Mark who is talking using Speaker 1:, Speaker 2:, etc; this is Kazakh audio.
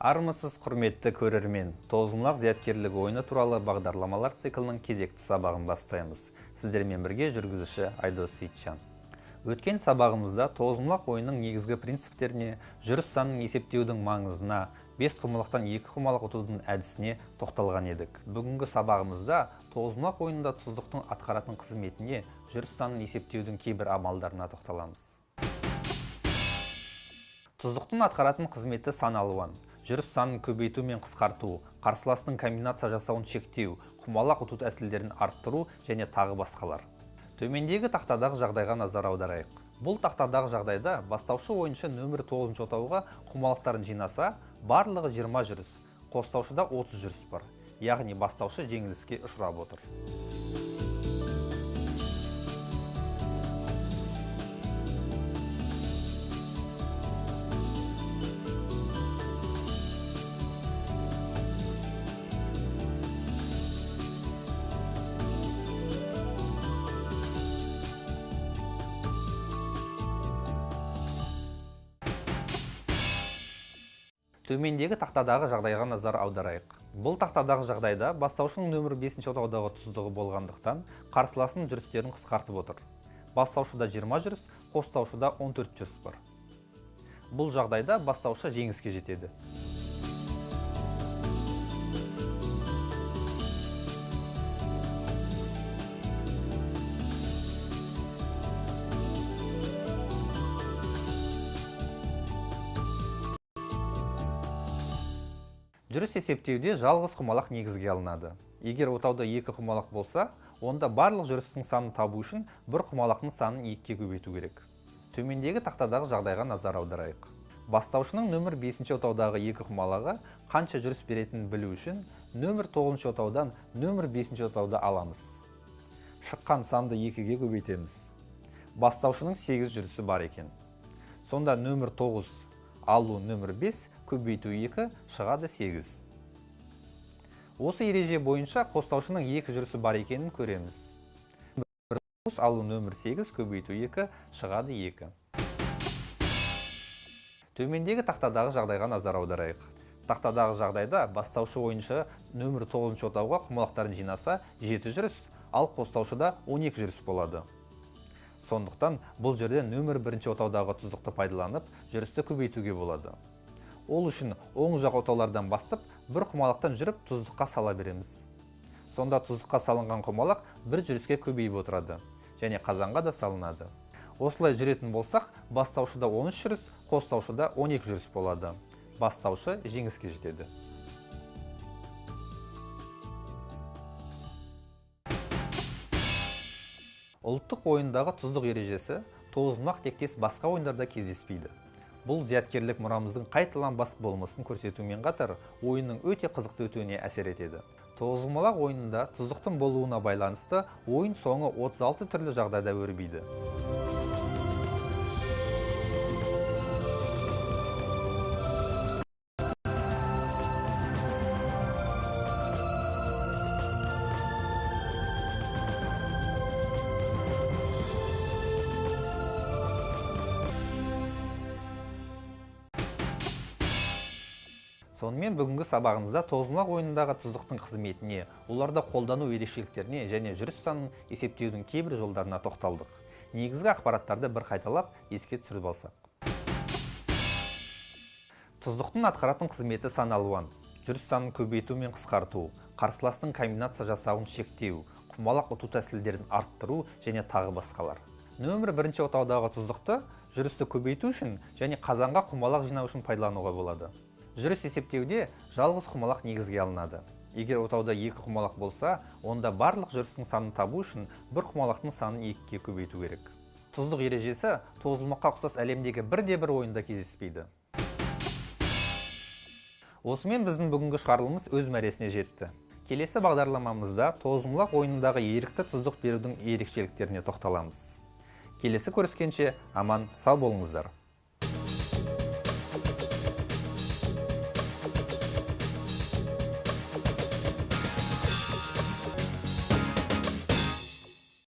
Speaker 1: Армысыз, құрметті көрермен, Тоғызқұмалақ зияткерлік ойыны туралы бағдарламалар циклінің кезекті сабағын бастаймыз. Сіздермен бірге жүргізуші Айдос Сейтжан. Өткен сабағымызда тоғызқұмалақ ойынның негізгі принциптеріне, жүріс санын есептеудің маңызына, 5 құмалақтан 2 құмалақ ұтудың әдісіне тоқталған едік. Бүгінгі сабағымызда тоғызқұмалақ ойынында тұздықтың атқаратын қызметіне, жүріс санын есептеудің кейбір амалдарына тоқталамыз. Тұздықтың атқаратын қызметі сан алуан. Жүріс санын көбейту мен қысқарту, қарсыластың комбинация жасауын шектеу, құмалақ ұту тәсілдерін арттыру және тағы басқалар. Төмендегі тақтадағы жағдайға назар аударайық. Бұл тақтадағы жағдайда бастаушы ойыншы нөмір 9 отауға құмалақтарын жинаса, барлығы 20 жүріс, қостаушыда 30 жүріс бар. Яғни бастаушы жеңіліске ұшырап отыр. Төмендегі тақтадағы жағдайға назар аударайық. Бұл тақтадағы жағдайда бастаушының нөмір 5 отаудағы тұздығы болғандықтан қарсыласының жүрістерін қысқартып отыр. Бастаушыда 20 жүріс, қостаушыда 14 жүріс бар. Бұл жағдайда бастаушы жеңіске жетеді. Жүріс есептеуде жалғыз құмалақ негізге алынады. Егер отауда 2 құмалақ болса, онда барлық жүрістің санын табу үшін бір құмалақтың санын 2-ге көбейту керек. Төмендегі тақтадағы жағдайға назар аударайық. Бастаушының нөмір 5 отаудағы 2 құмалағы қанша жүріс беретінін білу үшін нөмір 9 отаудан нөмір 5 отауды аламыз. Шыққан санды 2-ге көбейтеміз. Бастаушының 8 жүрісі бар екен. Сонда нөмір 9 алу нөмір 5 көбейту 2 шығады 8. Осы ереже бойынша қостаушының 2 жүрісі бар екенін көреміз. 9 алу нөмір 8 көбейту 2 шығады 2. Төмендегі тақтадағы жағдайға назар аударайық. Тақтадағы жағдайда бастаушы ойыншы нөмір 9 отауға құмалақтарын жинаса 7 жүріс, ал қостаушыда 12 жүріс болады. Сондықтан бұл жерде нөмір 1 отаудағы тұздықты пайдаланып, жүрісті көбейтуге болады. Ол үшін оң жақ отаулардан бастап, бір құмалақтан жүріп тұздыққа сала береміз. Сонда тұздыққа салынған құмалақ бір жүріске көбейіп отырады және қазанға да салынады. Осылай жүретін болсақ, бастаушыда 13 жүріс, қостаушыда 12 жүріс болады. Бастаушы жеңіске жетеді. Ұлттық ойындағы тұздық ережесі тоғызқұмалақ тектес басқа ойындарда кездеспейді. Бұл зияткерлік мұрамыздың қайталанбас болмысын көрсетумен қатар ойынның өте қызықты өтуіне әсер етеді. Тоғызқұмалақ ойынында тұздықтың болуына байланысты ойын соңы 36 түрлі жағдайда өрбиді. Сонымен бүгінгі сабағымызда тоғызқұмалақ ойынындағы тұздықтың қызметіне, оларды қолдану ерекшеліктеріне және жүріс санын есептеудің кейбір жолдарына тоқталдық. Негізгі ақпараттарды бір қайталап еске түсіріп алсақ. Тұздықтың атқаратын қызметі сан алуан. Жүріс санын көбейту мен қысқарту, қарсыластың комбинация жасауын шектеу, құмалақ ұту тәсілдерін арттыру және тағы басқалар. Нөмір 1 отаудағы тұздықты жүрісті көбейту үшін және қазанға құмалақ жинау үшін пайдалануға болады. Жүріс есептеуде жалғыз құмалақ негізге алынады. Егер отауда 2 құмалақ болса, онда барлық жүрістің санын табу үшін бір құмалақтың санын 2-ге көбейту керек. Тұздық ережесі тоғызқұмалаққа ұқсас әлемдегі бірде-бір ойында кездеспейді. Осымен біздің бүгінгі шығарылымыз өз мәресіне жетті. Келесі бағдарламамызда тоғызқұмалақ ойынындағы ерікті тұздық берудің ерекшеліктеріне тоқталамыз. Келесі көріскенше аман сау болыңыздар.